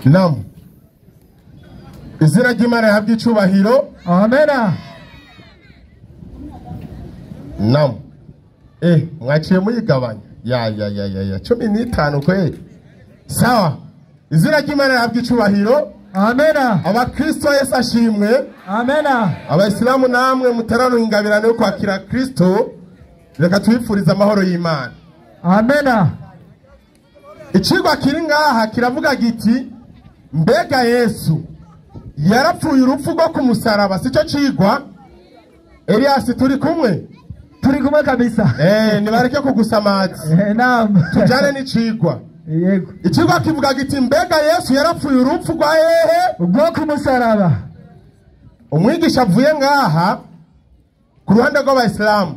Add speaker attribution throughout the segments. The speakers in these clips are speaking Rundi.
Speaker 1: Naam. Izina ry'Imana rihabwe icubahiro.
Speaker 2: Amena.
Speaker 1: Naam. Mwaciye muyigabanya. Ya ya ya ya ya 15 kweli. Sawa. Izina ry'Imana rihabwe icubahiro.
Speaker 2: Amena.
Speaker 1: Abakristo Yesu ashimwe.
Speaker 2: Amena.
Speaker 1: Abayisilamu namwe mutararuha ingabirano yo kwakira Kristo, reka tubifurize amahoro y'Imana.
Speaker 2: Amena.
Speaker 1: Icigwa kiri ngaha kiravuga giti mbega Yesu yarapfuye urupfu rwo ku musaraba, sico cigwa? Elias turi kumwe?
Speaker 2: Turi kumwe kabisa.
Speaker 1: Nibareke kugusamaza.
Speaker 2: Naam.
Speaker 1: Tujane n'icigwa.
Speaker 2: Yego.
Speaker 1: Icigwa kivuga giti mbega Yesu yarapfuye urupfu rwa hehe?
Speaker 2: Rwo ku musaraba.
Speaker 1: Umwigisha avuye ngaha ku ruhande rw'abayisilamu,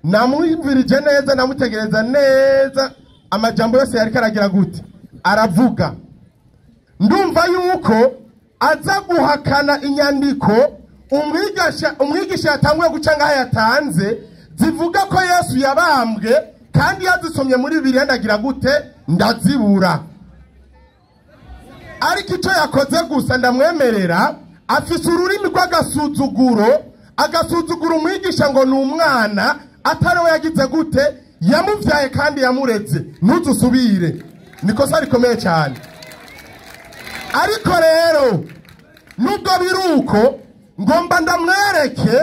Speaker 1: namwumvirije neza, namutegereza neza, amajambo yose yariko aragira gute aravuga. Ndumva yuko aza guhakana inyandiko umwigisha yatanguye guca ngaha yatanze zivuga ko Yesu yabambwe, kandi yazisomye muri Bibiliya ndagira gute ndazibura. Ariko ico yakoze gusa ndamwemerera, afise ururimi rw'agasuzuguro, agasuzugura umwigisha ngo ni umwana atari we yagize gute yamuvyaye kandi yamureze. Ntuzusubire, nikosa rikomeye cyane. Ariko rero nubwo biruko, ngomba ndamwereke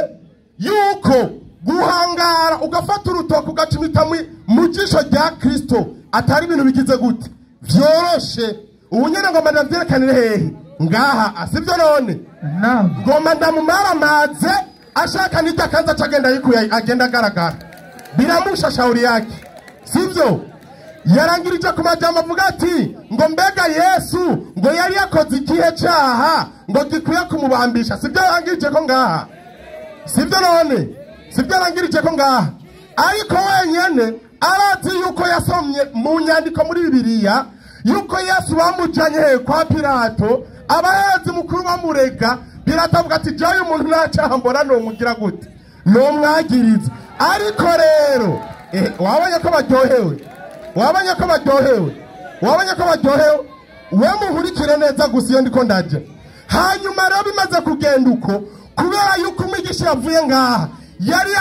Speaker 1: yuko guhangara ugafata urutoki ugacumita mu jisho rya Kristo atari ibintu bigize gute vyoroshe. Ubu nyene ngomba ndavyerekanire hehe ngaha, sivyo none? Ngomba ndamumaramaze ashaka n'iryo akanza acagenda yikuye agenda agaragara, biramusha shauri yake, sivyo? Yarangirije ku majambo avuga ati ngo mbega Yesu ngo yari yakoze ikihe caha ngo gikwiye kumubambisha, sivyo yarangirije ko ngaha, sivyo none? Sivyo yarangirije ko ngaha. Ariko wenyene arazi yuko yasomye mu nyandiko muri Bibiliya yuko Yesu bamujanye kwa Pilato, abaherezi mukuru bamurega. Pilato avuga ati jayo umuntu nta caha mbona nomugira gute nomwagiriza. Ariko rero wabonye ko baryohewe, wabonye ko baryohewe, wabonye ko baryohewe. We muhurikire neza gusa iyo ndiko ndaje. Hanyuma rero bimaze kugenda uko, kubera yuko umwigisha yavuye ngaha yari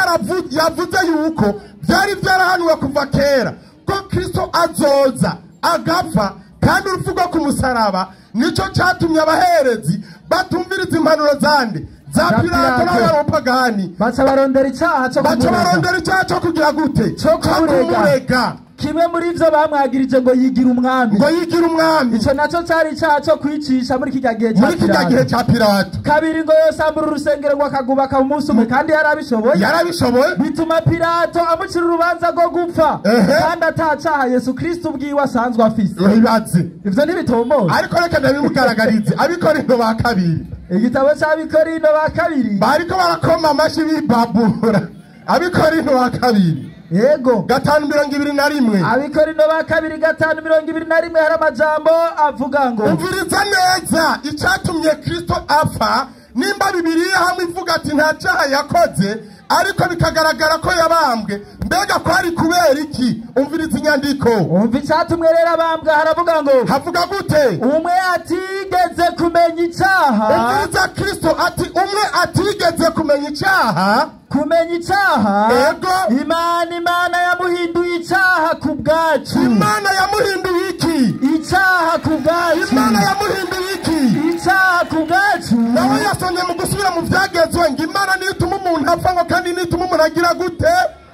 Speaker 1: yavuze yuko byari byarahanuwe kuva kera ko Kristo azoza agapfa, kandi urupfu rwo ku musaraba nico catumye abaherezi batumviriza impanuro zande za Pilato n'abapagani,
Speaker 2: baca barondera icaha cyo
Speaker 1: baca barondera icaha cyo kugira gute
Speaker 2: cyo kumurega. Kimwe muri ivyo bamwagirije ngo yigira umwami,
Speaker 1: ngo yigira umwami.
Speaker 2: Ico naco cari icaha cyo kwicisha muri kirya gihe
Speaker 1: muri kirya gihe ca Pilato.
Speaker 2: Kabiri ngo yosambura urusengero ngo akagubaka umunsi umwe, kandi yarabishoboye,
Speaker 1: yarabishoboye.
Speaker 2: Bituma Pilato amucira urubanza rwo gupfa, kandi atacaha Yesu Kristo ubwiwe asanzwe afise.
Speaker 1: Ibaze
Speaker 2: ivyo ntibitomoye,
Speaker 1: ariko reka ndabimugaragarize. Abikorino ba kabiri,
Speaker 2: igitabo c'Abikorino ba kabiri,
Speaker 1: bariko barakoma amashi bibabura. Abikorino ba kabiri,
Speaker 2: yego,
Speaker 1: 5:21.
Speaker 2: Abikorino ba kabiri 5:21 hari amajambo avuga ngo
Speaker 1: umviriza neza icatumye Kristo apfa. Nimba Bibiliya hamwe ivuga ati nta caha yakoze, ariko bikagaragara ko yabambwe, mbega kwari kubera iki? Umviriza inyandiko.
Speaker 2: Umva icatumwe rero abambwe, haravuga ngo
Speaker 1: havuga gute?
Speaker 2: Umwe atigeze kumenya icaha.
Speaker 1: Umviriza Kristo ati umwe atigeze kumenya icaha,
Speaker 2: kumenya icaha.
Speaker 1: Ego.
Speaker 2: Imana yamuhinduye icaha ku bwacu.
Speaker 1: Imana yamuhinduye iki?
Speaker 2: Icaha ku bwacu.
Speaker 1: Imana yamuhinduye iki?
Speaker 2: Icaha ku bwacu.
Speaker 1: Nawe yasomye mu gusubira mu vyagezwe ngo Imana niyo ituma umuntu apfa, ngo kandi niyo ituma umuntu agira gute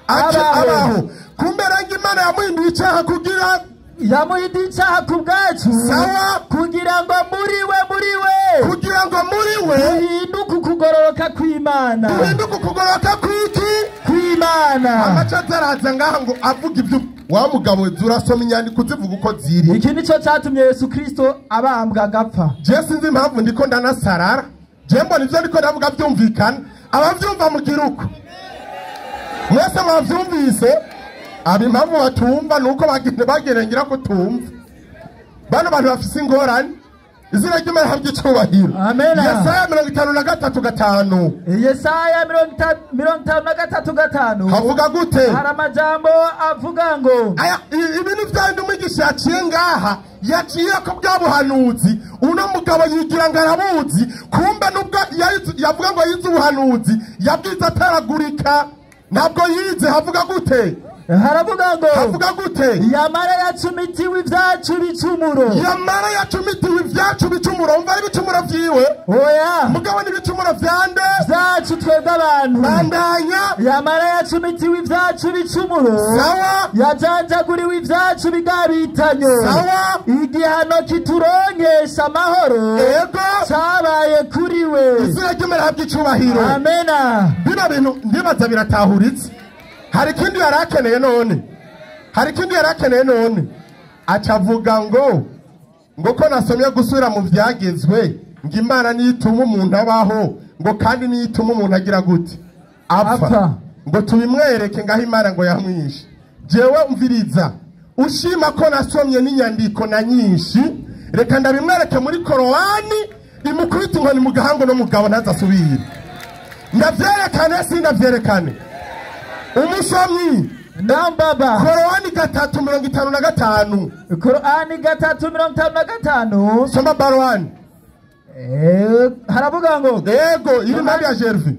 Speaker 1: abaho. Kumbe rero Imana yamuhinduye icaha kugira
Speaker 2: yamuhinduye icaha ku bwacu.
Speaker 1: Sawa.
Speaker 2: Kugira ngo muri we
Speaker 1: kugira ngo muri we
Speaker 2: duhinduke ukugororoka kw'Imana.
Speaker 1: Duhinduke ukugororoka kw'iki?
Speaker 2: Kw'Imana.
Speaker 1: Amaca azaraza ngaha ngo avuga ibyo wa mugabo urasoma inyandiko uzivuga uko ziri.
Speaker 2: Iki nico catumye Yesu Kristo abambwa agapfa.
Speaker 1: Je sinzi impamvu ndiko ndanasarara, je mbona ivyo ndiko ndavuga vyumvikana, abavyumva mugira uko mwese mwavyumvise. Aba impamvu batumva nuko bagerengera ko tumva. Bano bantu bafise ingorane. Izina ry'Imana rihabwe icubahiro.
Speaker 2: Amena.
Speaker 1: Yesaya 53:5.
Speaker 2: Yesaya 53:5
Speaker 1: havuga gute?
Speaker 2: Hari amajambo avuga ngo
Speaker 1: aya ibintu vyandi umwigisha Umwigisha yaciye ngaha, yaciye ko bwa buhanuzi, uno mugabo yigira ngo arabuzi, kumbe nubwo yavuga ngo yize ubuhanuzi, yabwize ataragurika, ntabwo yize. Havuga gute?
Speaker 2: Haravuga ngo,
Speaker 1: havuga gute?
Speaker 2: Yamara yacumitiwe ibyacu bicumuro.
Speaker 1: Yamara yacumitiwe ibyacu bicumuro. Umva, ari ibicumuro vyiwe?
Speaker 2: Oya.
Speaker 1: Mugabo ni ibicumuro vyande?
Speaker 2: Vyacu twebwe abantu.
Speaker 1: Bandanya.
Speaker 2: Yamara yacumitiwe ibyacu bicumuro.
Speaker 1: Sawa.
Speaker 2: Yajanjaguriwe ibyacu bigabitanyo.
Speaker 1: Sawa.
Speaker 2: Igihano kituronkesha amahoro
Speaker 1: Ego.
Speaker 2: cabaye kuri we.
Speaker 1: Izina ry'Imana habwa icubahiro.
Speaker 2: Amena.
Speaker 1: Bino bintu ndibaza biratahuritse. Hari ikindi yari akeneye none? Hari ikindi yari akeneye none? Acavuga ngo ko nasomye gusubira mu vyagezwe, ngo Imana niyo ituma umuntu abaho, ngo kandi niyo ituma umuntu agira gute? Apfa.
Speaker 2: Apfa.
Speaker 1: Ngo tubimwereke ngaho Imana ngo yamwishe. Jewe umviriza, ushima ko nasomye n'inyandiko na nyinshi, reka ndabimwereke muri Korowani, imukubita inkoni mu gahango no mugabo ntazasubire. Ndavyerekane, sindavyerekane? Umusomyi.
Speaker 2: Naam baba.
Speaker 1: Korowani 3:55.
Speaker 2: Korani 3:55.
Speaker 1: Soma Barwani.
Speaker 2: Haravuga ngo,
Speaker 1: Yego, iri mpamvu ya Gervais.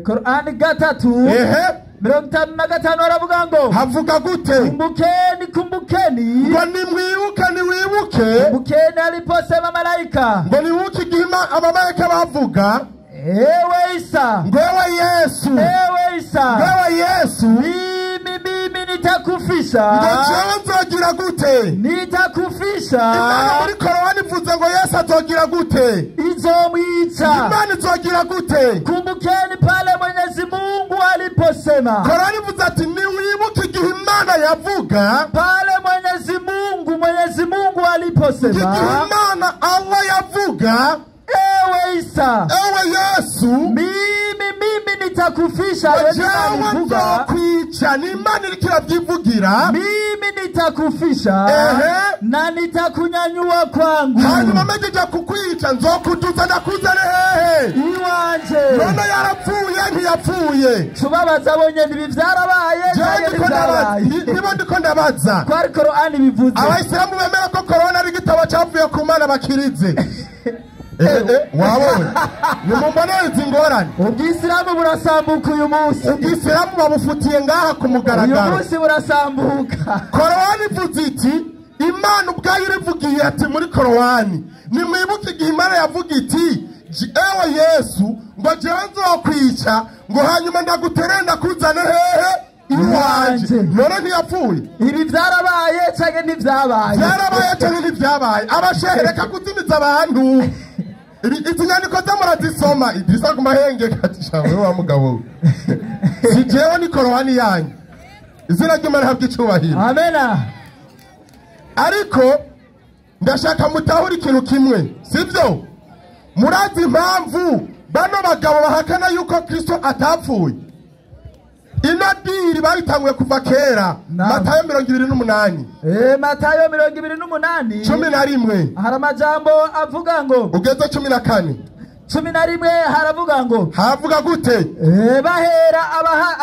Speaker 2: Korani 3
Speaker 1: Ehe.
Speaker 2: 55 haravuga ngo,
Speaker 1: Havuga gute?
Speaker 2: Kumbukeni, kumbukeni.
Speaker 1: Ngo nimwibuke, niwibuke.
Speaker 2: Kumbukeni aliposema malaika,
Speaker 1: Ngo niwibuke igihe abamarayika bavuga,
Speaker 2: ewe Isa,
Speaker 1: ngo ewe Yesu,
Speaker 2: ewe Isa,
Speaker 1: ngo ewe Yesu,
Speaker 2: mimi nitakufisha,
Speaker 1: ngo jewe nzogira gute?
Speaker 2: Nitakufisha.
Speaker 1: Imana muri Korowani ivuze ngo Yesu azogira gute?
Speaker 2: Izomwica.
Speaker 1: Imana izogira gute?
Speaker 2: Kumbukeni pale Mwenyezi Mungu aliposema,
Speaker 1: Korowani ivuze ati niwibuke igihe Imana yavuga,
Speaker 2: pale Mwenyezi Mungu aliposema,
Speaker 1: igihe Imana Allah yavuga,
Speaker 2: ewe Isa,
Speaker 1: ewe Yesu,
Speaker 2: mimi nitakufisha.
Speaker 1: Ngo
Speaker 2: Yesu
Speaker 1: jewe
Speaker 2: alivuga,
Speaker 1: nzokwica. Ni Imana iriko iravyivugira.
Speaker 2: Mimi nitakufisha
Speaker 1: Ehe.
Speaker 2: na nitakunyanyua kwangu.
Speaker 1: Hanyuma mpejeje kukwica, nzokuduza ndakuzane hehe?
Speaker 2: Iwanje.
Speaker 1: None yarapfuye, ntiyapfuye?
Speaker 2: Tubabaza bonyene, ibi vyarabaye
Speaker 1: Jewe
Speaker 2: canke
Speaker 1: ndiko ndabaza,
Speaker 2: ntivyabaye?
Speaker 1: nibo ndiko ndabaza.
Speaker 2: Ko ari Korani bivuze.
Speaker 1: Abayisilamu bemera ko Korona ari igitabo cavuye ku Mana bakirize. Wabonye, nimumbonere izi ngorane.
Speaker 2: Ubwisilamu burasambuka uyu munsi.
Speaker 1: Ubwisilamu babufutiye ngaha ku
Speaker 2: Uyu
Speaker 1: mugaragaro.
Speaker 2: munsi burasambuka.
Speaker 1: Korowani ivuze iti, Imana ubwayo irivugiye ati muri Korowani, nimwibuke igihe Imana yavuga iti, ewe Yesu, ngo jewe nzokwica, ngo hanyuma ndagutere ndakuzane hehe? Iwanje.
Speaker 2: Iwanje.
Speaker 1: None ntiyapfuye?
Speaker 2: Ibi vyarabaye canke ntivyabaye?
Speaker 1: Byarabaye canke ntibyabaye? Abashehe, reka kuzimiza abantu. Izi nyandiko ze murazisoma. Idrisa ku mahenge katisha wewe wa mugabo we. Si jewe, ni Korowani yanyu. Izina ry'Imana habwa icubahiro.
Speaker 2: Amena.
Speaker 1: Ariko ndashaka mutahure ikintu kimwe, sibyo? Murazi impamvu bano bagabo bahakana yuko Kristo atapfuye? Ino deal bayitanguye kuva kera.
Speaker 2: Naam.
Speaker 1: Matayo 28.
Speaker 2: Matayo 28.
Speaker 1: 11.
Speaker 2: Hari amajambo avuga ngo,
Speaker 1: Ugeze 14.
Speaker 2: 11 haravuga ngo,
Speaker 1: Havuga gute?
Speaker 2: Bahera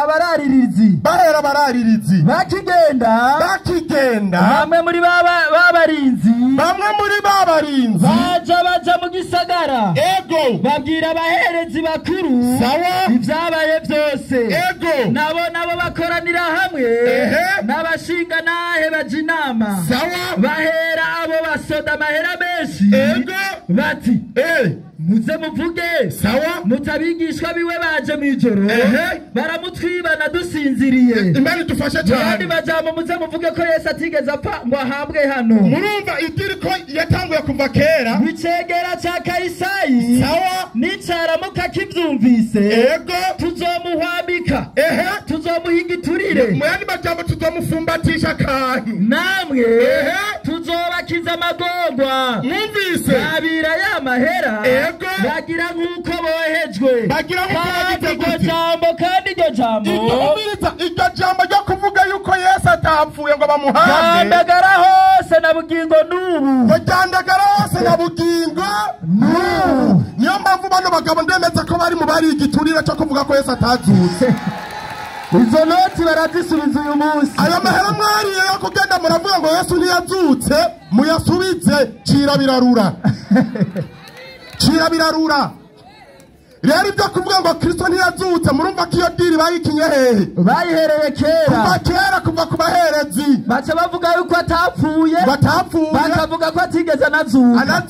Speaker 2: abararirizi,
Speaker 1: Bahera abararirizi,
Speaker 2: bakigenda,
Speaker 1: bakigenda,
Speaker 2: bamwe muri babarinzi,
Speaker 1: bamwe muri babarinzi,
Speaker 2: baja mu gisagara,
Speaker 1: Ego.
Speaker 2: babwira abaherezi bakuru
Speaker 1: Sawa.
Speaker 2: ibyabaye byose.
Speaker 1: Ego.
Speaker 2: Nabo bakoranira hamwe n'abashinga nahe baja inama,
Speaker 1: Sawa.
Speaker 2: bahera abo basoda amahera menshi,
Speaker 1: Ego.
Speaker 2: bati, muze muvuge
Speaker 1: Sawa.
Speaker 2: muti abigishwa biwe baje mw'ijoro, baramutwibana dusinziriye.
Speaker 1: Imana idufashe
Speaker 2: Mu yandi
Speaker 1: cyane.
Speaker 2: majambo, muze muvuge ko Yesu atigeze apfa ngo ahambwe hano.
Speaker 1: Murumva i deal ko yatanguye kuva kera.
Speaker 2: W'icegera ca Kayisayi
Speaker 1: Sawa.
Speaker 2: nicaramuka kivyumvise, tuzomuhwambika, tuzomuha igiturire.
Speaker 1: Mu yandi majambo, tuzomufumbatisha akantu.
Speaker 2: Namwe tuzobakiza amagorwa.
Speaker 1: Mwumvise?
Speaker 2: Babira ya mahera, bagira nk'uko bohejwe.
Speaker 1: Bagira nk'uko
Speaker 2: Kandi
Speaker 1: bagize
Speaker 2: iryo
Speaker 1: gute?
Speaker 2: jambo, kandi iryo jambo
Speaker 1: Iryo, iryo jambo ryo kuvuga yuko Yesu atapfuye ngo bamuhambe,
Speaker 2: ryandagara hose na bugingo n'ubu.
Speaker 1: Ngo ryandagara hose na bugingo n'ubu. Niyo mpamvu bano bagabo ndemeza ko bari mu bari igiturire cyo kuvuga ko Yesu atazutse.
Speaker 2: Izo noti barazisubiza uyu munsi.
Speaker 1: Ayo mahera mwariye yo kugenda muravuga ngo Yesu ntiyazutse, muyasubize. Cira birarura, cira birarura. Rero ibyo kuvuga ngo Kristo ntiyazutse, murumva ko iyo diri bayikinye hehe?
Speaker 2: Bayihereye kera,
Speaker 1: kuva kera, kuva ku baherezi.
Speaker 2: Baca bavuga yuko atapfuye,
Speaker 1: batapfuye,
Speaker 2: bakavuga ko atigeze anazuka.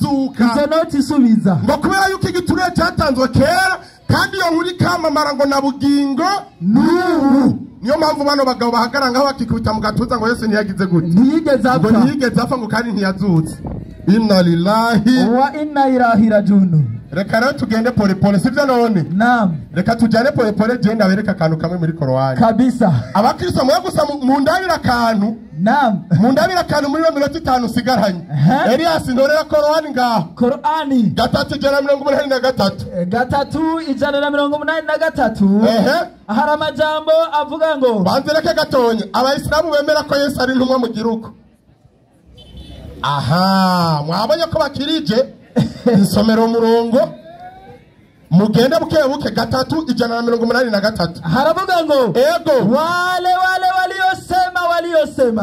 Speaker 2: Izo noti isubiza.
Speaker 1: Ngo kubera yuko igiturire cyatanzwe kera, kandi iyo nkuru ikamamara ngo na bugingo n'ubu. Niyo mpamvu bano bagabo bahagarara ngaho bakikubita mu gatuza ngo Yesu ntiyagize gute,
Speaker 2: ntiyigeze apfa,
Speaker 1: ngo ntiyigeze apfa, ngo kandi ntiyazutse. Inna lillahi
Speaker 2: wa inna ilaihi rajiun.
Speaker 1: Reka rero tugende pole pole, sivyo none?
Speaker 2: Naam.
Speaker 1: Reka tujane pole pole, je ndabereka akantu kamwe muri Korowani.
Speaker 2: Kabisa.
Speaker 1: Abakristo mwe gusa mundabira akantu.
Speaker 2: Naam.
Speaker 1: Mundabira akantu muri minota 5 sigaranye. Elias ndorera Korowani ngaho.
Speaker 2: Korani
Speaker 1: 383.
Speaker 2: 383.
Speaker 1: Ehe.
Speaker 2: Hari amajambo avuga ngo
Speaker 1: banzereke gatonye abayisilamu bemera ko Yesu ari intumwa mu gihugu. Aha, mwabonye ko bakirije insomero umurongo mugende buke buke 383.
Speaker 2: Haravuga ngo
Speaker 1: ego
Speaker 2: wale wale waliosema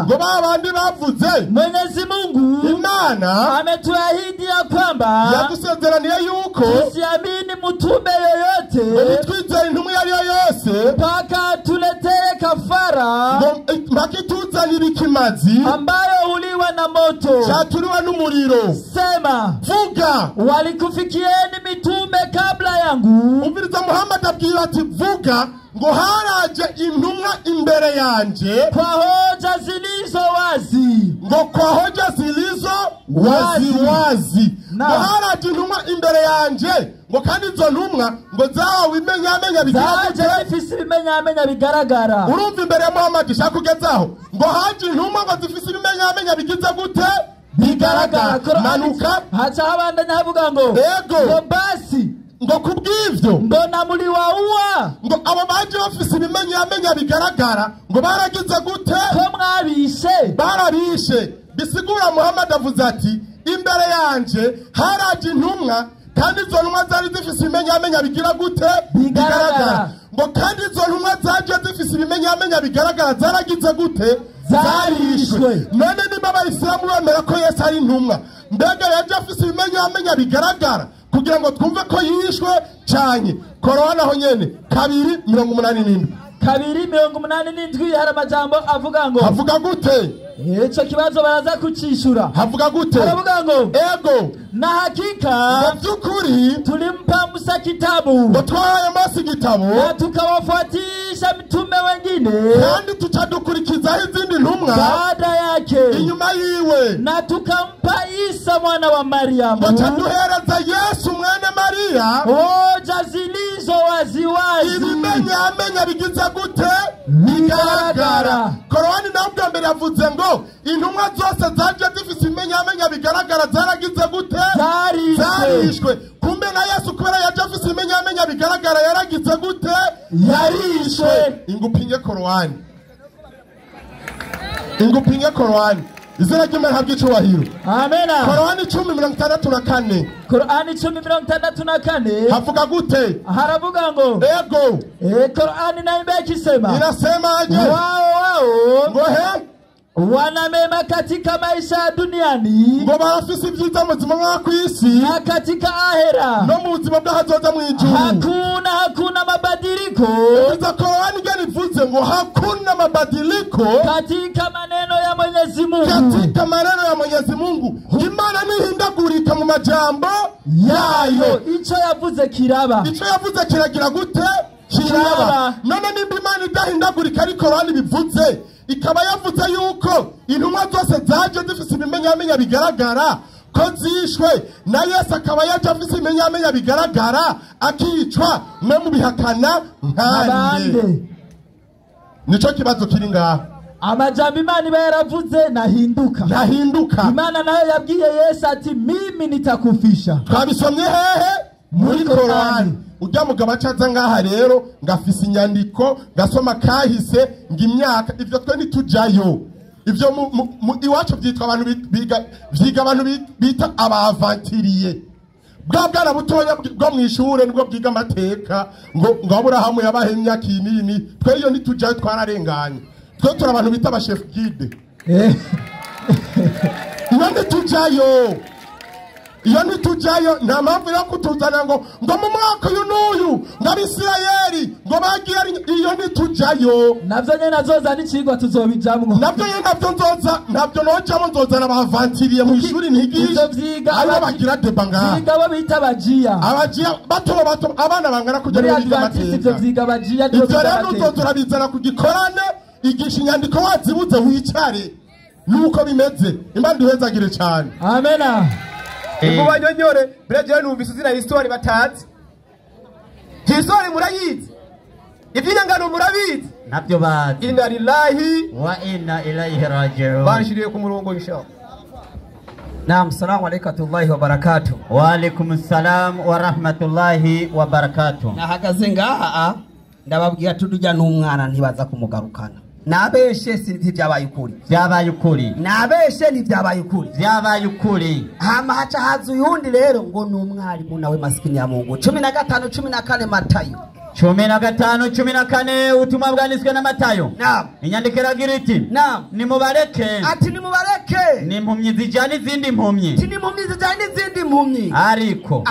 Speaker 1: ngo babandi bavuze
Speaker 2: Mwenyezi Mungu
Speaker 1: Imana
Speaker 2: ametuahidi ya kwamba
Speaker 1: yadusezeraniye yuko
Speaker 2: tusiamini mtume yoyote,
Speaker 1: twizere intumwa iyo ariyo yose
Speaker 2: mpaka tuletee kafara,
Speaker 1: mpaka ituzanire ikimazi
Speaker 2: ambayo uliwa na moto,
Speaker 1: cyaturiwe n'umuriro.
Speaker 2: Sema,
Speaker 1: vuga,
Speaker 2: walikufikieni mitume kabla yangu.
Speaker 1: Umviriza Muhammad abwira ati vuga ngo haraje intumwa imbere yanje
Speaker 2: kwa hoja zilizo wazi,
Speaker 1: ngo kwa hoja zilizo wazi wazi, ngo haraje intumwa imbere yanje, ngo kandi izo ntumwa ngo zawe imenyamenya
Speaker 2: bigaragara, zifise ibimenyamenya bigaragara.
Speaker 1: Urumva imbere ya Muhammad ishaka kugezaho ngo haje intumwa ngo zifise ibimenyamenya bigize gute? Bigaragara. Manuka
Speaker 2: haca habandanya havuga ngo
Speaker 1: ego
Speaker 2: ngo basi
Speaker 1: ngo kubw'ivyo
Speaker 2: mbona muri waua,
Speaker 1: ngo abo baje bafise ibimenyamenya bigaragara ngo baragize gute?
Speaker 2: Ko mwabishe,
Speaker 1: barabishe. Bisigura Muhammad avuze ati imbere yanje haraje intumwa kandi izo ntumwa zari zifise ibimenyamenya bigira gute?
Speaker 2: Bigaragara.
Speaker 1: Ngo kandi izo ntumwa zaje zifise ibimenyamenya bigaragara zaragize gute?
Speaker 2: Zarishwe.
Speaker 1: None niba abayisilamu bemera ko Yesu ari intumwa, mbega yaje afise ibimenyamenya bigaragara kugira ngo twumve ko yishwe cyane? Korowani aho nyene 287.
Speaker 2: 287 hari amajambo avuga ngo
Speaker 1: havuga gute?
Speaker 2: Ico kibazo baraza kucishura.
Speaker 1: Havuga gute?
Speaker 2: Haravuga ngo
Speaker 1: ego
Speaker 2: na hakika
Speaker 1: ngo byukuri
Speaker 2: tulimpa Musa kitabu,
Speaker 1: ngo twahaye Mose igitabo,
Speaker 2: na tukawafuatisha mitume wengine,
Speaker 1: kandi tucadukurikizaho izindi ntumwa
Speaker 2: baada yake,
Speaker 1: inyuma yiwe,
Speaker 2: na tukampa Isa mwana wa Mariamu,
Speaker 1: ngo caduhereza Yesu mwene Mariya
Speaker 2: hoja zilizo wazi wazi,
Speaker 1: ibimenyamenya bigize gute? Bigaragara. Korowani naho bwa mbere yavuze ngo intumwa zose zaje zifise ibimenyamenya bigaragara zaragize gute? Zarishwe. Kumbe na Yesu kubera yaje afise ibimenyamenya bigaragara yaragize gute? Yarishwe. Ingupinge Korowani, ingupinge Korowani. Izina ry'Imana habwe icubahiro.
Speaker 2: Amena.
Speaker 1: Korowani 10:64.
Speaker 2: Korani 10:64
Speaker 1: havuga gute?
Speaker 2: Haravuga ngo
Speaker 1: ego
Speaker 2: Korani na imbe ikisema,
Speaker 1: inasema aje?
Speaker 2: Wao wao
Speaker 1: ngo he
Speaker 2: wana mema katika maisha ya duniani,
Speaker 1: ngo barafise ibyiza mu buzima bwo kw'isi
Speaker 2: na katika ahera,
Speaker 1: no mu buzima bw'ahazoza mu ijuru.
Speaker 2: Hakuna mabadiliko.
Speaker 1: Iza Korani ngeni ivuze ngo hakuna mabadiliko
Speaker 2: katika maneno ya Mwenyezi Mungu,
Speaker 1: katika maneno ya Mwenyezi Mungu. Imana nihindagurika mu majambo yayo.
Speaker 2: Ico yavuze kiraba,
Speaker 1: ico yavuze kiragira gute? Kiraba. None nimba Imana idahindagurika ari Korani bivuze, ikaba yavuze yuko intumwa zose zaje zifise ibimenyamenya bigaragara ko zishwe, na Yesu akaba yaje afise ibimenyamenya bigaragara akicwa, mwe mubihakana nkande? Nico kibazo kiri ngaha.
Speaker 2: Amajambo Imana iba yaravuze nahinduka,
Speaker 1: nahinduka.
Speaker 2: Imana nayo yabwiye Yesu ati mimi nitakufisha.
Speaker 1: Twabisomye hehe? Muri Korani. Ujya mugabo acaza ngaha rero ngafise inyandiko ngasoma kahise ngimyaka, ivyo twe ntitujayo. Ivyo iwacu byitwa abantu biga, vyiga abantu bita abavantiriye. Bwa bwana butoya bwo mwishure nibwo bwiga amateka ngo Aburahamu yabahe imyaka inini. Twe iyo ntitujayo twararenganye. Twe turi abantu bita aba chef guide. Iyo ntitujayo, iyo ntitujayo, nta mpamvu yo kutuzana ngo mu mwaka uyu n'uyu ngo Abisirayeli ngo bagiye, iyo ntitujayo.
Speaker 2: Navyo nyene nazoza n'icigwa tuzobijamwo.
Speaker 1: Navyo nyene navyo nzoza, navyo nojamo nzozana abavantiriye mu ishuri ntigisha. Aribo bagira deba ngaha.
Speaker 2: Vyiga bo bita abajiya.
Speaker 1: Abajiya bato bato, abana bangana kuja
Speaker 2: muri
Speaker 1: biga
Speaker 2: Adventist ivyo
Speaker 1: amateka.
Speaker 2: vyiga abajiya.
Speaker 1: Ivyo rero uzoza ku gikorane, igisha inyandiko wazibuze wicare. Nuko bimeze. Imana duhezagire cyane.
Speaker 2: Amena.
Speaker 3: Mubanyonyore biraje numvise izina history batazi. History murayizi. Ivyinangano murabizi.
Speaker 4: Ntabyo bazi.
Speaker 3: Inna lillahi
Speaker 4: wa inna ilaihi raji'un.
Speaker 3: Banshiriye ku murongo inshallah.
Speaker 5: Naam, salamu alaykum wa barakatuh.
Speaker 4: Wa alaykum salam wa rahmatullahi wa barakatuh.
Speaker 5: Nahagaze ngaha ndababwira tudujya n'umwana ntibaza kumugarukana. Nabeshe si ntibyabaye ukuri.
Speaker 4: Byabaye ukuri.
Speaker 5: Nabeshe ntibyabaye ukuri.
Speaker 4: Byabaye ukuri.
Speaker 5: Hama haca haza uyundi rero ngo ni umwarimu nawe masikini ya Mungu. 15 14 Matayo.
Speaker 4: 15 14 ubutumwa bwanditswe na Matayo.
Speaker 5: Naam.
Speaker 4: Inyandiko iragira iti:
Speaker 5: Naam.
Speaker 4: Nimubareke.
Speaker 5: Ati nimubareke.
Speaker 4: Ni impumyi zijyana izindi mpumyi.
Speaker 5: Ati ni impumyi zijyana izindi mpumyi.
Speaker 4: Ariko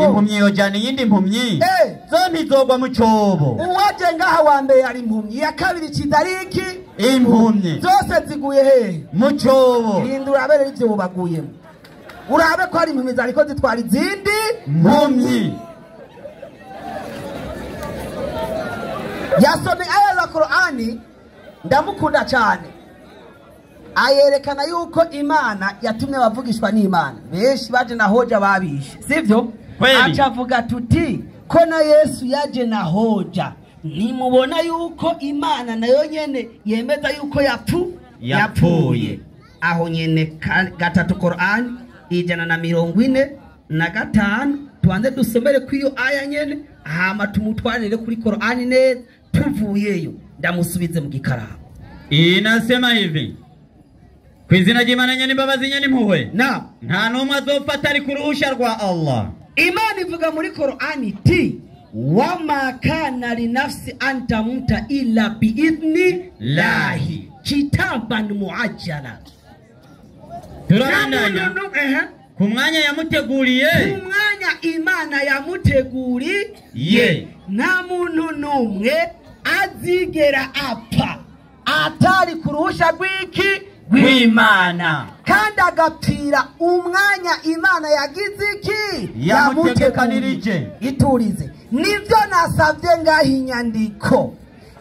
Speaker 4: impumyi yojyana iyindi mpumyi. Zo ntizogwa mu cyobo.
Speaker 5: Uwaje ngaha wa mbere ari impumyi, iya kabiri kidariki
Speaker 4: impumyi.
Speaker 5: Zose ziguye he?
Speaker 4: Mu cyobo.
Speaker 5: Rindura abere ivyo baguyemo. Urabe ko ari impumyi zariko zitwara izindi
Speaker 4: mpumyi.
Speaker 5: Yasomye aya za Qur'ani, ndamukunda cyane. Ayerekana yuko Imana yatumye abavugishwa n'Imana benshi baje na hoja babishe, sivyo? Acavuga tuti ko na Yesu yaje na hoja, nimubona yuko Imana nayo nyene yemeza yuko yapfuye. Aho nyene gatatu Qur'ani 145 tuanze dusomere kwiyo aya nyene, hama tumutwarire kuri Qur'ani neza. Tuvuyeyo ndamusubize mu gikarabo.
Speaker 4: Inasema hivi: ku izina ry'Imana nyene imbabazi nyene impuhwe.
Speaker 5: Naam.
Speaker 4: Nta numwe azofata ari kuruhusha rwa Allah.
Speaker 5: Imana ivuga muri Qur'ani ti wama kana li nafsi an tamuta illa biidhni lahi kitaban muajjala.
Speaker 4: Turabandanya ku mwanya yamuteguriye,
Speaker 5: ku mwanya Imana yamuteguriye, nta muntu n'umwe azigera apfa atari kuruhusha rw'iki
Speaker 4: rw'Imana,
Speaker 5: kandi agapfira umwanya Imana yagize iki
Speaker 4: yamutegekanirije.
Speaker 5: Iturize nivyo nasabye ngaho inyandiko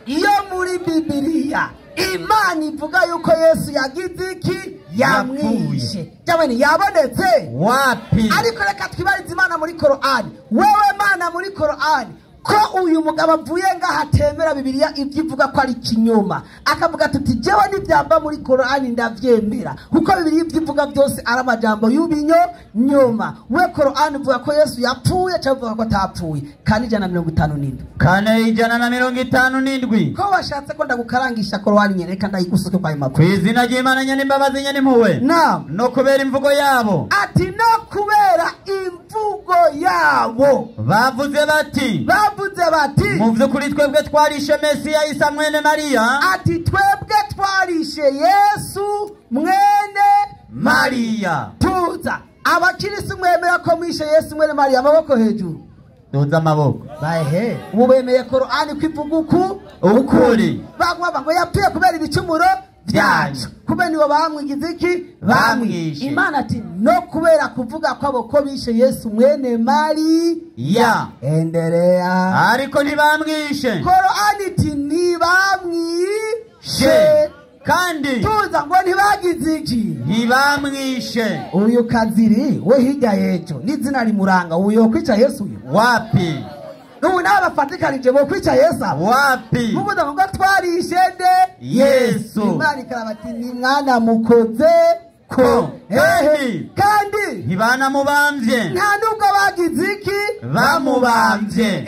Speaker 5: iyo muri Bibiliya Imana ivuga yuko Yesu yagize iki yamwishe. Jamani, yabonetse
Speaker 4: wapi?
Speaker 5: Ariko reka twibarize Imana muri Qur'ani. Wewe Mana muri Qur'ani, ko uyu mugabo avuye ngaha atemera Bibiliya ibyo ivuga ko ari kinyoma, akavuga tuti jewe n'ibyamba muri Qur'ani ndavyemera kuko Bibiliya ibyo ivuga byose ari amajambo y'ubinyo nyoma. We Qur'ani ivuga ko Yesu yapfuye cyangwa ivuga ko atapfuye? Kandi 157.
Speaker 4: Kane 157.
Speaker 5: Ko washatse ko ndagukarangisha Qur'ani nyene, reka ndayigusuke kwa ayo
Speaker 4: Ku izina ry'Imana nyene imbabazi nyene impuhwe.
Speaker 5: Naam.
Speaker 4: No kubera imvugo yabo.
Speaker 5: Ati no kubera imvugo yabo.
Speaker 4: Bavuze bati,
Speaker 5: bavuze bati
Speaker 4: mu vy'ukuri twebwe twarishe Mesiya Isa mwene Mariya.
Speaker 5: Ati twebwe twarishe Yesu mwene
Speaker 4: Mariya.
Speaker 5: Tuza abakirisi mwemera ko mwishe Yesu mwene Mariya, amaboko hejuru.
Speaker 4: Tuza amaboko.
Speaker 5: Bahe ubu bemeye Qur'ani kwivuga uku
Speaker 4: ukuri.
Speaker 5: Bagwa ngo yapfuye kubera ibicumuro byacu, kubera nibo bamwigize iki
Speaker 4: bamwishe.
Speaker 5: Imana ati no kubera kuvuga kwabo ko bishe Yesu mwene Mariya. Endelea.
Speaker 4: Ariko ntibamwishe.
Speaker 5: Qur'ani iti ntibamwishe.
Speaker 4: Kandi
Speaker 5: tuza ngo ntibagize iki
Speaker 4: ntibamwishe.
Speaker 5: Uyu kaziri we hirya yejo n'izina rimuranga, uyu kwica Yesu uyu
Speaker 4: wapi?
Speaker 5: Ubu n'abafatikanije bo kwica Yesu
Speaker 4: wapi?
Speaker 5: Muvuga ngo twarishe nde
Speaker 4: Yesu.
Speaker 5: Imana ikaraba ati ni mwana mukoze ko. Kandi
Speaker 4: ntibanamubamvye,
Speaker 5: nta nubwo bagize iki
Speaker 4: bamubamvye.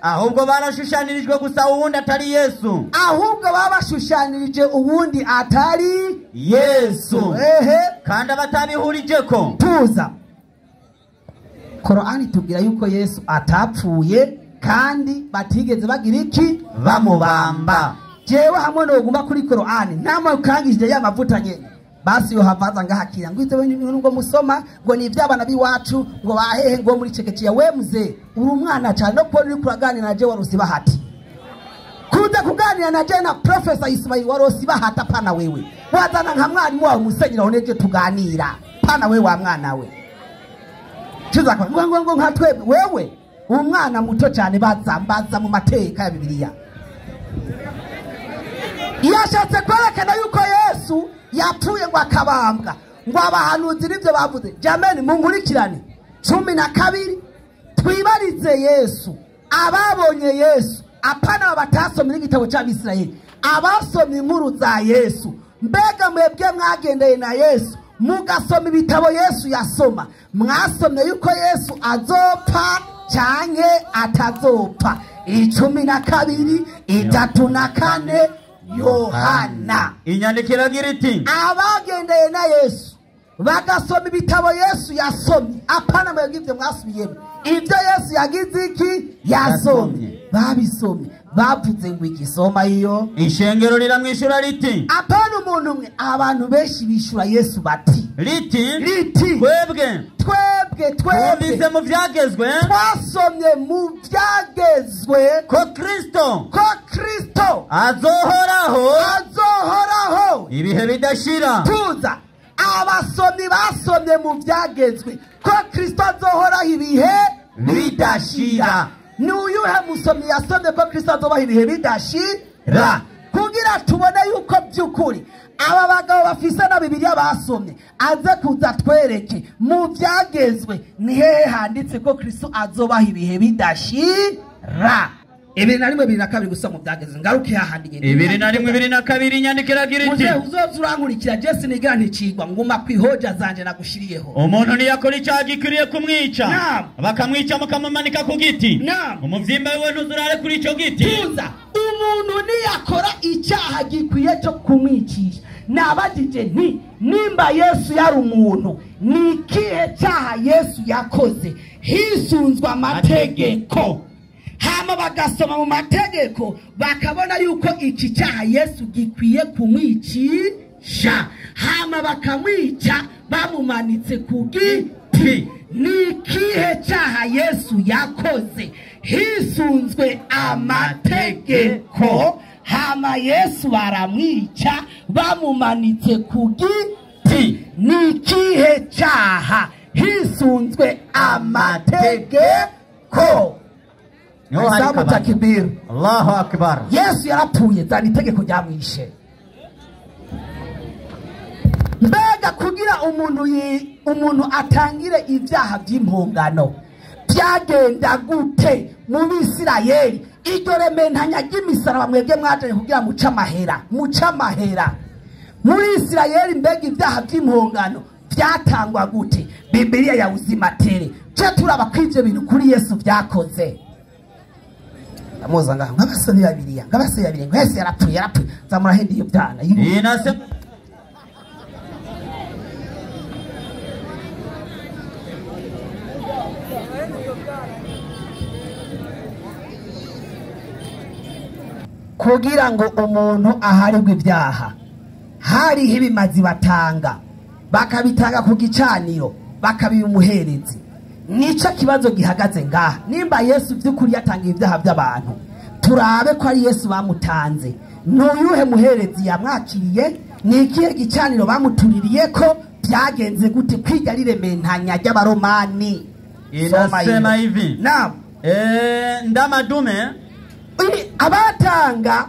Speaker 4: Ahubwo barashushanirijwe gusa uwundi atari Yesu.
Speaker 5: Ahubwo babashushanirije uwundi atari
Speaker 4: Yesu. Kandi abatabihurijeko.
Speaker 5: Tuza Korani tubwira yuko Yesu atapfuye kandi batigeze bagira iki bamubamba. Jewe hamwe noguma kuri Korani namukangishije y'amavuta nyene basi yo havaza ngahakira ngo ivyo bintu ngo musoma ngo ni ivy'abana biwacu ngo bahehe ngo muri cekeciya. We muze uri umwana cyane no kubona uri kuraganira na je warusi bahati kuza kuganira na je na Professor Ismail warosi bahata pana wewe wazana nka mwarimu wawe musenyera oneje tuganira pana wewe wa mwana we tuza kwa ngo ngo nka twebwe wewe umwana muto cyane bazambaza mu mateka ya Bibiliya. Yashatse kwerekana yuko Yesu yapfuye ngo akabambwa ngo abahanuzi nivyo bavuze. Jamani munkurikirane 12 twibarize Yesu ababonye Yesu apana batasomye igitabo cy'Abisirayeli abasomye inkuru za Yesu. Mbega mwebwe mwagendeye na Yesu mugasoma ibitabo Yesu yasoma mwasomye yuko Yesu azopfa canke atazopfa. 12 3 na 4 Yohana.
Speaker 4: Inyandiko iragira iti
Speaker 5: abagendeye na Yesu bagasoma ibitabo Yesu yasomye apana mwebwe ivyo mwasubiyemo ibyo Yesu yagize iki yasomye babisomye bavuze ngo igisoma iyo
Speaker 4: ishengero riramwishura riti
Speaker 5: apana umuntu umwe abantu benshi bishura Yesu bati
Speaker 4: riti
Speaker 5: riti
Speaker 4: twebwe
Speaker 5: twebwe
Speaker 4: twumvise mu vyagezwe
Speaker 5: twasomye mu vyagezwe
Speaker 4: ko Kristo azohoraho ibihe bidashira.
Speaker 5: Tuza abasomyi basomye mu vyagezwe ko Kristo azohoraho ibihe bidashira. Ni uyuhe musomyi yasomye ko Kristo azobaho ibihe bidashira? Kugira tubone yuko by'ukuri aba bagabo bafise na Bibiliya basomye aze kuza twereke mu vyagezwe ni hehe handitse ko Kristo azobaho ibihe bidashira. 21 22 gusa mu byagezwe ngaruke hahandi nyene.
Speaker 4: 21 22 inyandiko iragira iti
Speaker 5: uzoza urankurikira Jesse nigira nticigwa nguma kwihoja zanje nagushiriyeho.
Speaker 4: Umuntu niyakora icyaha gikwiriye kumwica bakamwica mukamumanika ku giti umuvyimba wiwe ntuzurare kuri ico giti.
Speaker 5: Tuza umuntu niyakora icyaha gikwiye cyo kumwicisha nabajije nti nimba Yesu yari umuntu ni ikihe cyaha Yesu yakoze hisunzwe amategeko? Hama bagasoma mu mategeko bakabona yuko iki cyaha Yesu gikwiye kumwicisha hama bakamwica bamumanitse ku giti. Ni ikihe cyaha Yesu yakoze hisunzwe amategeko? Hama Yesu baramwica bamumanitse ku giti. Ni ikihe cyaha hisunzwe amategeko?
Speaker 4: Allahu akbar.
Speaker 5: Yesu yarapfuye zana itegeko ryamwishe. Mbega kugira umuntu atangire ibyaha by'impongano byagenda gute mu Bisirayeli? Iryo rementanya ry'imisaraba mwebwe mwaje kugira muce amahera muri Isirayeli. Mbega ibyaha by'impongano byatangwa gute? Bibiliya ya uzimatere cyo turaba kw'ivyo bintu kuri Yesu byakoze. Amoza ngaho ngabasomye Bibiliya ngabasomye Bibiliya ngo Yesu yarapfuye zamurahenda iyo byana. Kugira ngo umuntu aharirwe ibyaha hariho ibimazi batanga bakabitanga ku gicaniro bakabiha umuherezi. Nico kibazo gihagaze ngaha. Nimba Yesu by'ukuri yatangiye ibyaha by'abantu turabe ko ari Yesu bamutanze. N'uyuhe muherezi yamwakiriye? Ni ikihe gicaniro bamutuririye ko byagenze gute kwiga rirementanya ry'Abaromani?
Speaker 4: Inasema hivi.
Speaker 5: Naam.
Speaker 4: Ndamadume
Speaker 5: abatanga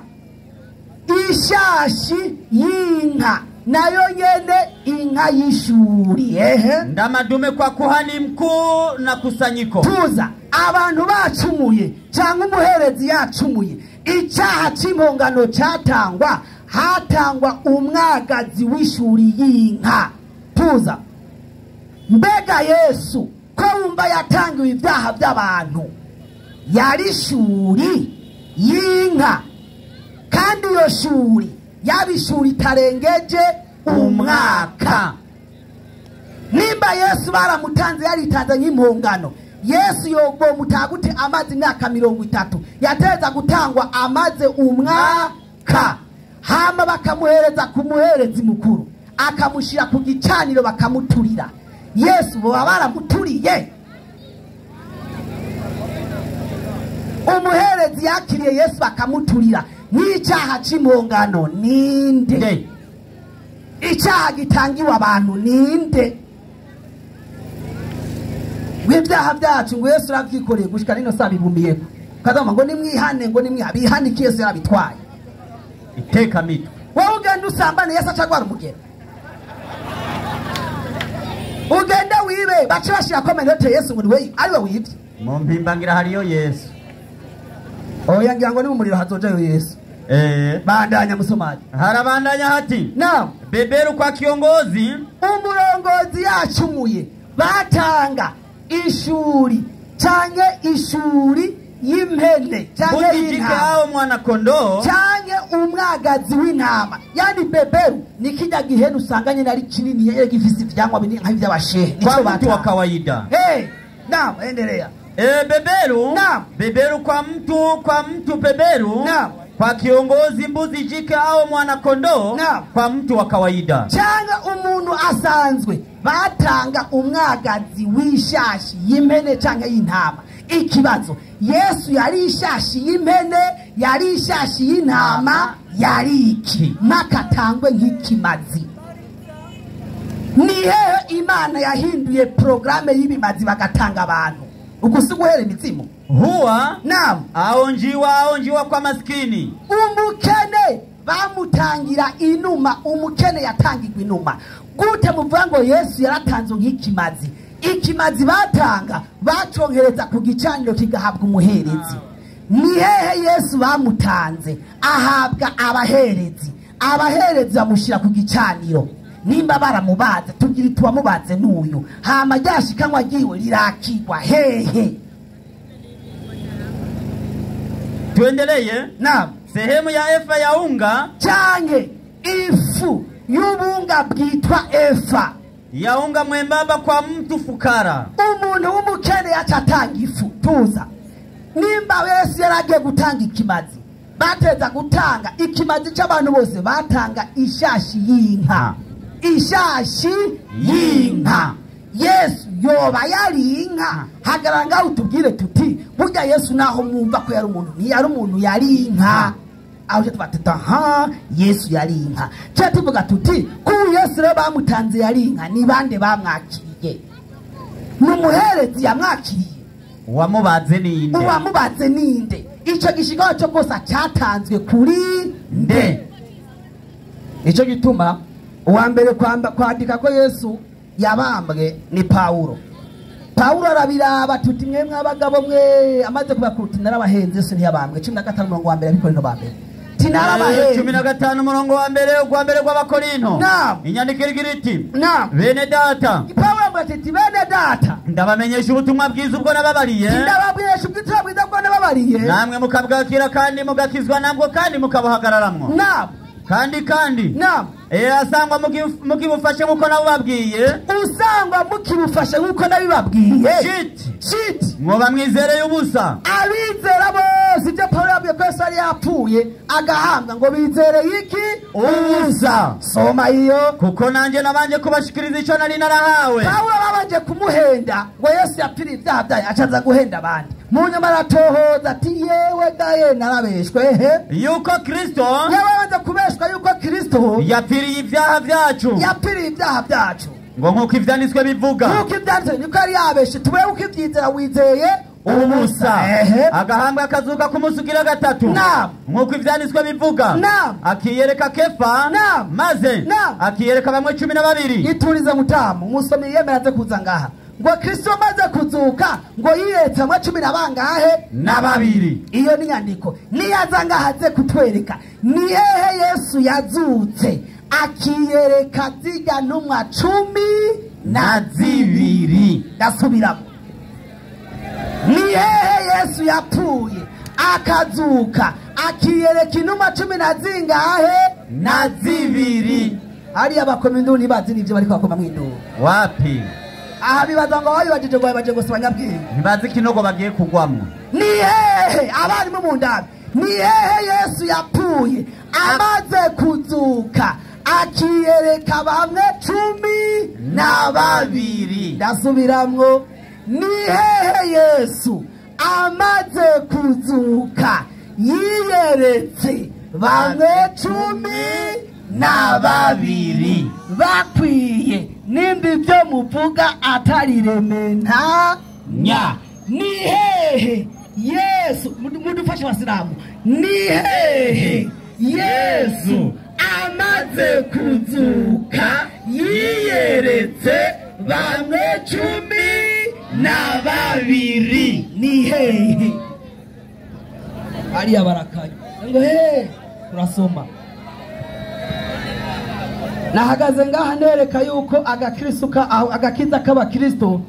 Speaker 5: ishashi y'inka nayo nyene inka y'ishuri. Ehe
Speaker 4: ndamadume kwa kuhani mkuu na kusanyiko.
Speaker 5: Tuza abantu bacumuye cyangwa umuherezi yacumuye icyaha cy'impongano cyatangwa hatangwa umwagazi w'ishuri y'inka. Tuza mbega Yesu ko wumva yatangiwe ibyaha by'abantu yari shuri y'inka kandi iyo shuri yabishuri itarengeje umwaka. Nimba Yesu baramutanze yaritanze nk'impongano Yesu yogomutagute amaze imyaka 30 yateza gutangwa amaze umwaka, hama bakamuhereza ku muherezi mukuru akamushira ku gicaniro bakamuturira. Yesu bo baramuturiye. Umuherezi yakiriye Yesu bakamuturira. N'icyaha c'impongano ninde? Icyaha gitangiwe abantu ninde? Ibyaha byacu ngo Yesu aravyikoreye gushika nino sabibumiyeko. Kazama ngo nimwihane, ngo nimwihabihane iki Yesu yarabitwaye.
Speaker 4: Iteka mitwe.
Speaker 5: Wowe ugenda usambane Yesu acagwara umugera. Ugenda wibe bace bashira komenote Yesu ngo niwe ariwe wibye.
Speaker 4: Mu mpimbangira hariyo Yesu.
Speaker 5: Oya ngira ngo ni mu muriro hazojayo Yesu. Bandanya musomaji.
Speaker 4: Harabandanya hati.
Speaker 5: Naam.
Speaker 4: Beberu kwa kiongozi,
Speaker 5: umurongozi yacumuye batanga ishuri canke ishuri y'impene canke y'intama
Speaker 4: mwana kondoo
Speaker 5: canke umwagazi w'intama. Yani beberu ni kijya gihene usanganye nari kinini yeye gifisi vyangwa binini nka vy'abashehe,
Speaker 4: nico bata wa kawaida.
Speaker 5: Naam, endelea.
Speaker 4: Beberu.
Speaker 5: Naam.
Speaker 4: Beberu kwa mtu beberu.
Speaker 5: Naam.
Speaker 4: Kwa kiongozi mbuzi jike au mwana kondoo.
Speaker 5: Naam.
Speaker 4: Kwa mtu wa kawaida.
Speaker 5: Cyangwa umuntu asanzwe batanga umwagazi w'ishashi y'impene cyangwa y'intama. Ikibazo, Yesu yari ishashi y'impene, yari ishashi y'intama, yari iki? Makatangwe nk'ikimazi. Ni hehe Imana yahinduye programme y'ibimazi bagatanga abantu? Ugusuguhere imizimu.
Speaker 4: Huwa.
Speaker 5: Naam.
Speaker 4: Aonjiwa kwa maskini.
Speaker 5: Umukene bamutangira inuma, umukene yatangirwa inuma. Gute muvuga ngo Yesu yaratanze nk'ikimazi? Ikimazi batanga bacongereza ku gicaniro kigahabwa umuherezi. Ni hehe Yesu bamutanze ahabwa abaherezi? Abaherezi bamushira ku gicaniro. Nimba baramubaze tugira tuwamubaze n'uyu. Hama ryashikanwa giwe rirakigwa hehe?
Speaker 4: Tuendelee.
Speaker 5: Naam.
Speaker 4: Sehemu ya efa ya unga
Speaker 5: canke ifu y'ubunga bwitwa efa
Speaker 4: ya unga mwembamba kwa mtu fukara.
Speaker 5: Umuntu w'umukene yacatanga ifu. Tuza. Nimba Yesu yaragiye gutanga ikimazi, bateza gutanga ikimazi c'abantu bose, batanga ishashi y'inka. Ishashi y'inka. Yesu yoba yari inka. Hagaranga utubwire tuti burya Yesu naho mwumva ko yari umuntu, ntiyari umuntu, yari inka. Aho tuba ha Yesu yari inka. Cyo tuvuga tuti ku Yesu rero bamutanze yari inka, ni bande bamwakiriye? Numuherezi yamwakiriye.
Speaker 4: Uwamubaze ninde?
Speaker 5: Uwamubaze ninde? Ico gishigaho cyo kosa cyatanzwe kuri nde? Ico gituma uwa mbere kwandika ko Yesu yabambwe ni Paulo. Paulo arabiraba tuti mwe mwabagabo mwe amaze kubakuti narabahenze Yesu ntiyabambwe. 15 murongo wa mbere abikorino ba mbere. Tinarabahenze
Speaker 4: 15 murongo wa mbere ugwa mbere gw'abakorinto.
Speaker 5: Naam.
Speaker 4: Inyandiko igira iti:
Speaker 5: Naam.
Speaker 4: Bene data.
Speaker 5: Paulo ati bene data,
Speaker 4: ndabamenyesha ubutumwa bwiza ubwo nababariye.
Speaker 5: Ndababwiye ubutumwa bwiza ubwo nababariye.
Speaker 4: Namwe mukabwakira kandi mugakizwa nabwo kandi mukabuhagararamwo.
Speaker 5: Naam.
Speaker 4: Kandi
Speaker 5: Naam.
Speaker 4: Asangwa mukibufashe nkuko nabibabwiye.
Speaker 5: Usangwa mukibufashe nkuko nabibabwiye. Shit.
Speaker 4: Mwoba mwizereye ubusa.
Speaker 5: Abizera bose ibyo Paulo yabwiye ko Yesu yari yapfuye agahambwa ngo bizereye iki?
Speaker 4: Ubusa.
Speaker 5: Soma iyo.
Speaker 4: Kuko nanje nabanje kubashikiriza ico nari narahawe.
Speaker 5: Paulo babanje kumuhenda ngo Yesu yapfiriye ibyaha byayo, acaza guhenda abandi. Munyuma aratohoza ati yewe gaye narabeshwe he
Speaker 4: yuko Kristo
Speaker 5: yewe banze kubeshwa yuko Kristo
Speaker 4: yapfiriye ibyaha byacu.
Speaker 5: Yapfiriye ibyaha byacu.
Speaker 4: Ngo nkuko ivyanditswe bivuga.
Speaker 5: Nkuko ivyanditswe niko yari yabeshe. Tuwe uko ivyizera wizeye
Speaker 4: ubusa. Agahambwa akazuka kumusugira gatatu.
Speaker 5: Naam.
Speaker 4: Nkuko ivyanditswe bivuga.
Speaker 5: Naam.
Speaker 4: Akiyereka Kefa.
Speaker 5: Naam.
Speaker 4: Maze
Speaker 5: Naam.
Speaker 4: akiyereka bamwe 12.
Speaker 5: Iturize mutamu umusomyi yemera aze kuza ngaha. Ngo Kristo amaze kuzuka ngo yiyeretse bamwe 12
Speaker 4: na babiri.
Speaker 5: Iyo ni nyandiko. Niyaza ngaha aze kutwereka ni hehe Yesu yazutse akiyereka zirya ntumwa 12. Ndasubiramo. Ni hehe Yesu yapfuye akazuka akiyereka intumwa 10 na zingahe?
Speaker 4: Na zibiri.
Speaker 5: Hariya bakoma induru ntibazi n'ivyo bariko bakoma mw'induru.
Speaker 4: Wapi?
Speaker 5: Aha bibaza ngo babibajije ngo babaje gusa abanyabwenge
Speaker 4: ntibazi ikinogo bagiye kugwamwo.
Speaker 5: Ni hehe abarimu mu ndabe, ni hehe Yesu yapfuye amaze kuzuka akiyereka bamwe 12? Ndasubiramwo, ni hehe Yesu amaze kuzuka yiyeretse bamwe 12 bakwiye nimba ibyo muvuga atari rementa nya? Ni hehe Yesu, mudufashe abasilamu, ni hehe Yesu amaze kuzuka yiyeretse bamwe 12? Ni hehe? Hariya barakanya ngo he turasoma. Nahagaze ngaha nereka yuko agakiza k'abakristo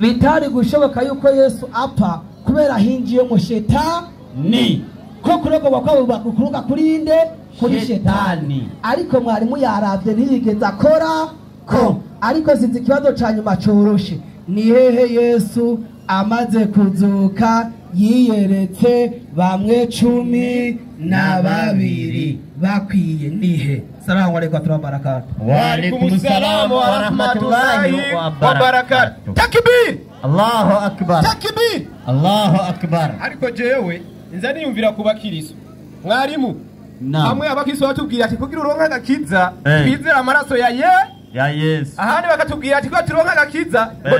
Speaker 5: bitari gushoboka yuko Yesu apfa kubera hinjiye mu shetani, ko kurogwa kwabo bakuruka kuri inde? Kuri shetani. Ariko mwarimu yaravye ntiyigeze akora ko. Ariko sinzi ikibazo ca nyuma coroshe, ni hehe Yesu amaze kuzuka yiyeretse bamwe 12 bakwiye? Nihe? Salamu alaykum wa barakatuh.
Speaker 4: Wa alaykum salam wa rahmatullahi wa barakatuh.
Speaker 3: Takbir!
Speaker 4: Allahu akbar.
Speaker 3: Takbir!
Speaker 4: Allahu akbar.
Speaker 3: Ariko jewe nza niyumvira ku bakiriso. Mwarimu, hamwe abakiriso batubwira ati kugira uronka agakiza twizera amaraso ya Yesu. Ahandi bakatubwira ati kugira turonka agakiza ngo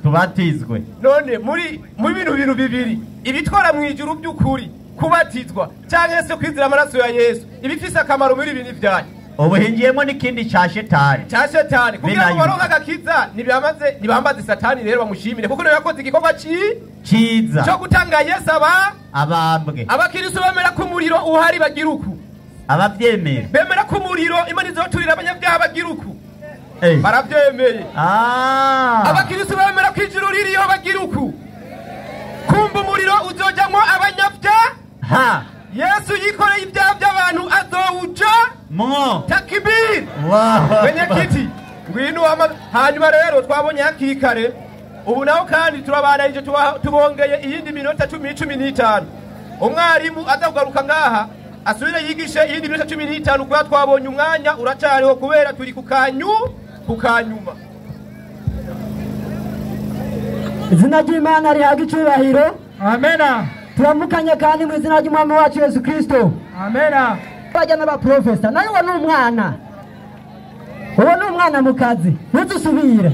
Speaker 3: tubatizwe. None muri bintu bibiri, ibitwara mu ijuru by'ukuri kubatizwa cyangwa se kwizera amaraso ya Yesu, ibifise akamaro muri ibintu byanyu.
Speaker 4: Ubu hingiyemo n'ikindi ca shetani.
Speaker 3: Ca shetani kugira ngo baronke agakiza nibambaze satani rero bamushimire kuko niwe yakoze igikorwa ciza cyo gutanga Yesu abambwe. Abakiristo bemera ko umuriro uhari bagira uku,
Speaker 4: abavyemera
Speaker 3: bemera ko umuriro Imana izoturira abanyabyaha bagira uku, baravyemeye. Abakiristo bemera ko ijuru ririho bagira uku, kumva umuriro uzojamwo abanyabyaha. Yesu yikoreye ibyaha by'abantu azowuja
Speaker 4: mwo.
Speaker 3: Takbir! Wenyekiti ngwino. Hanyuma rero twabonye hakiri kare, ubu naho kandi turabanarije tubongeye iyindi minota 15. Umwarimu azakugaruka ngaha asubire yigishe iyindi minota 15 kuba twabonye umwanya uracariho kubera turi kukanyuma.
Speaker 6: Izina ry'Imana rihabwe icubahiro.
Speaker 2: Amena.
Speaker 6: Turamukanye kandi mu izina ry'Umwami wacu Yesu Kristo.
Speaker 2: Amena.
Speaker 6: Bajya n'abaprofesa nayo uwo ni umwana, uwo ni umwana mu kazi, ntuzusubire.